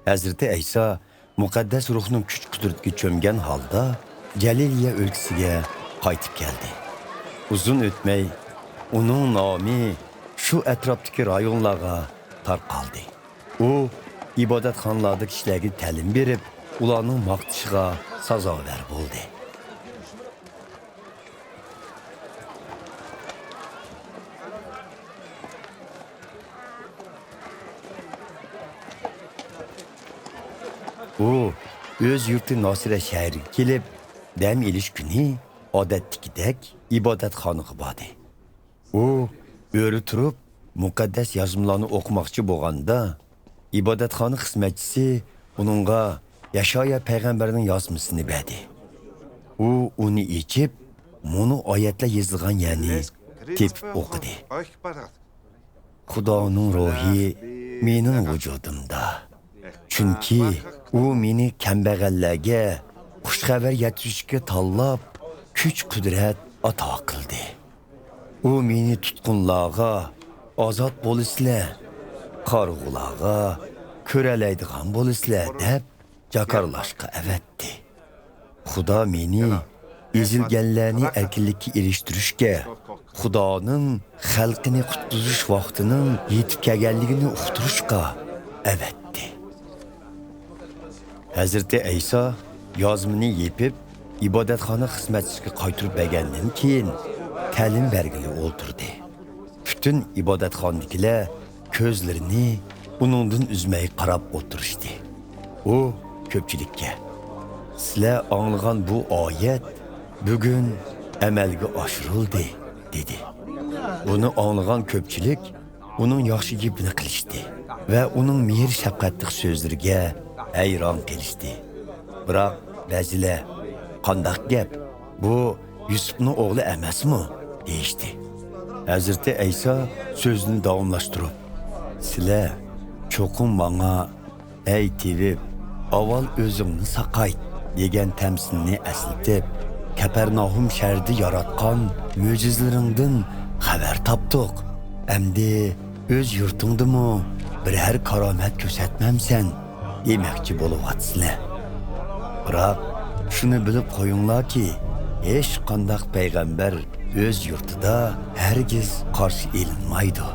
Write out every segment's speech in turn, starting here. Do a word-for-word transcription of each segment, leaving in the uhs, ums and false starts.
ھەزرىتى ئەيسا مۇقەددەس روھنىڭ كۈچ-قۇدرىتىگە چۆمگەن ھالدا گەلىلىيە ئۆلكىسىگە قايتىپ كەلدى. ئۇزۇن ئۆتمەي، ئۇنىڭ نامى شۇ ئەتراپتىكى رايونلارغا تارقالدى. ئۇ ئىبادەتخانىلاردا كىشىلەرگە تەلىم بېرىپ، ئۇلارنىڭ ماختىشىغا سازاۋەر بولدى. ئۇ ئۆز يۇرتى ناسىرە شەھىرىگە كېلىپ، دەم ئېلىش كۈنى ئادەتتىكىدەك ئىبادەتخانىغا باردى. ئۇ ئۆرە تۇرۇپ، مۇقەددەس يازمىلارنى ئوقۇماقچى بولغاندا، ئىبادەتخانا خىزمەتچىسى ئۇنىڭغا يەشايا پەيغەمبەرنىڭ يازمىسىنى بەردى. ئۇ ئۇنى ئېچىپ، مۇنۇ ئايەتلەر يېزىلغان يەرنى تېپىپ ئوقۇدى. خۇدانىڭ روھى مېنىڭ ۋۇجۇدۇمدا. چۈنكى ئۇ مېنى كەمبەغەللەرگە خۇش خەۋەر يەتكۈزۈشكە تاللاپ، كۈچ-قۇدرەت ئاتا قىلدى. ئۇ مېنى تۇتقۇنلارغا، «ئازاد بولىسىلەر»، قارىغۇلارغا، «كۆرەلەيدىغان بولىسىلەر» دەپ جاكارلاشقا ئەۋەتتى. خۇدا مېنى ئېزىلگەنلەرنى ئەركىنلىككە ئېرىشتۈرۈشكە، خۇدانىڭ خەلقىنى قۇتقۇزۇش ۋاقتىنىڭ يېتىپ كەلگەنلىكىنى ئۇقتۇرۇشقا ئەۋەتتى. ھەزرىتى ئەيسا يازمىنى يېپىپ، ئىبادەتخانا خىزمەتچىسىگە قايتۇرۇپ بەرگەندىن كېيىن، تەلىم بەرگىلى ئولتۇردى. پۈتۈن ئىبادەتخانىدىكىلەر كۆزلىرىنى ئۇنىڭدىن ئۈزمەي قاراپ ئولتۇرۇشتى. ئۇ كۆپچىلىككە، «سىلەر ئاڭلىغان بۇ ئايەت بۈگۈن ئەمەلگە ئاشۇرۇلدى» دېدى. بۇنى ئاڭلىغان كۆپچىلىك ئۇنىڭ ياخشى گېپىنى قىلىشتى ۋە ئۇنىڭ مېھىر-شەپقەتلىك سۆزلىرىگە ھەيران قېلىشتى. بىراق بەزىلەر، «قانداق گەپ؟ بۇ يۈسۈپنىڭ ئوغلى ئەمەسمۇ؟» دېيىشتى. ھەزرىتى ئەيسا سۆزىنى داۋاملاشتۇرۇپ، «سىلەر چوقۇم ماڭا، ھەي تېۋىپ، ئاۋۋال ئۆزۈڭنى ساقايت» دېگەن تەمسىلنى ئەسلىتىپ، «كەپەرناھۇم شەھىرىدە ياراتقان مۆجىزىلىرىڭدىن خەۋەر تاپتۇق. ئەمدى ئۆز يۇرتۇڭدىمۇ بىرەر كارامەت كۆرسەتمەمسەن؟» دېمەكچى بولۇۋاتىسىلەر. بىراق، شۇنى بىلىپ قويۇڭلاركى، ھېچقانداق پەيغەمبەر ئۆز يۇرتىدا ھەرگىز قارشى ئېلىنمايدۇ.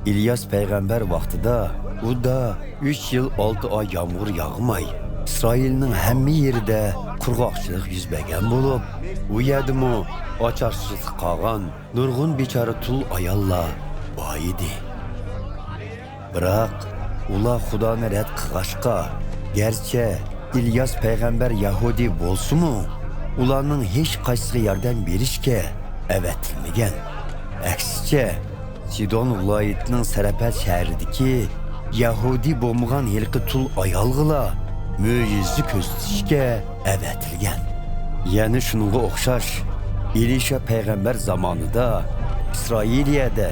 ئىلياس پەيغەمبەر ۋاقتىدا ئۇدا ئۈچ يىل ئالتە ئاي يامغۇر ياغماي، ئىسرائىلنىڭ ھەممە يېرىدە قۇرغاقچىلىق يۈز بەرگەن بولۇپ، ئۇ يەردىمۇ ئاچارچىلىقتا قالغان نۇرغۇن بىچارە تۇل ئاياللار بار ئىدى. بىراق، ئۇلار خۇدانى رەت قىلغاچقا، گەرچە ئىلياس پەيغەمبەر يەھۇدىي بولسىمۇ، ئۇلارنىڭ ھېچقايسىسىغا ياردەم بېرىشكە ئەۋەتىلمىگەن. ئەكسىچە، سىدون ۋىلايىتىنىڭ سەرەپەت شەھىرىدىكى يەھۇدىي بولمىغان ھېلىقى تۇل ئايالغىلا مۆجىزە كۆرسىتىشكە ئەۋەتىلگەن. يەنە شۇنىڭغا ئوخشاش، ئېلىشا پەيغەمبەر زامانىدا ئىسرائىلىيەدە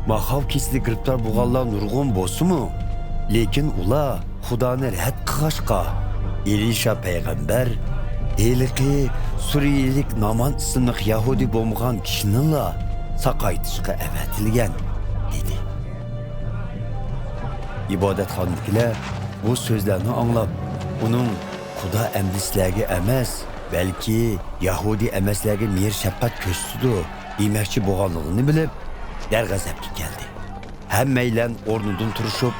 ماخاۋ كېسىلىگە گىرىپتار بولغانلار نۇرغۇن بولسىمۇ، لېكىن ئۇلار خۇدانى رەت قىلغاچقا، ئېلىشا پەيغەمبەر ھېلىقى سۈرىيىلىك نامان ئىسىملىق يەھۇدىي بولمىغان كىشىنىلا ساقايتىشقا ئەۋەتىلگەن، دېدى. ئىبادەتخانىدىكىلەر بۇ سۆزلەرنى ئاڭلاپ، ئۇنىڭ «خۇدا ئەمدى سىلەرگە ئەمەس، بەلكى يەھۇدىي ئەمەسلەرگە مېھىر-شەپقەت كۆرسىتىدۇ» دېمەكچى بولغانلىقىنى بىلىپ، دەرغەزەپكە كەلدى. ھەممەيلەن ئورنىدىن تۇرۇشۇپ،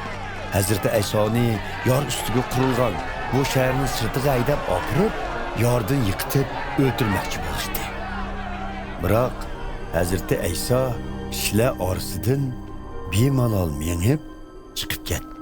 ھەزرىتى ئەيسانى يار ئۈستىگە قۇرۇلغان بۇ شەھەرنىڭ سىرتىغا ھەيدەپ ئاپىرىپ، ياردىن يىقىتىپ ئۆلتۈرمەكچى بولۇشتى. بىراق، ھەزرىتى ئەيسا كىشىلەر ئارىسىدىن بىمالال مېڭىپ چىقىپ كەتتى.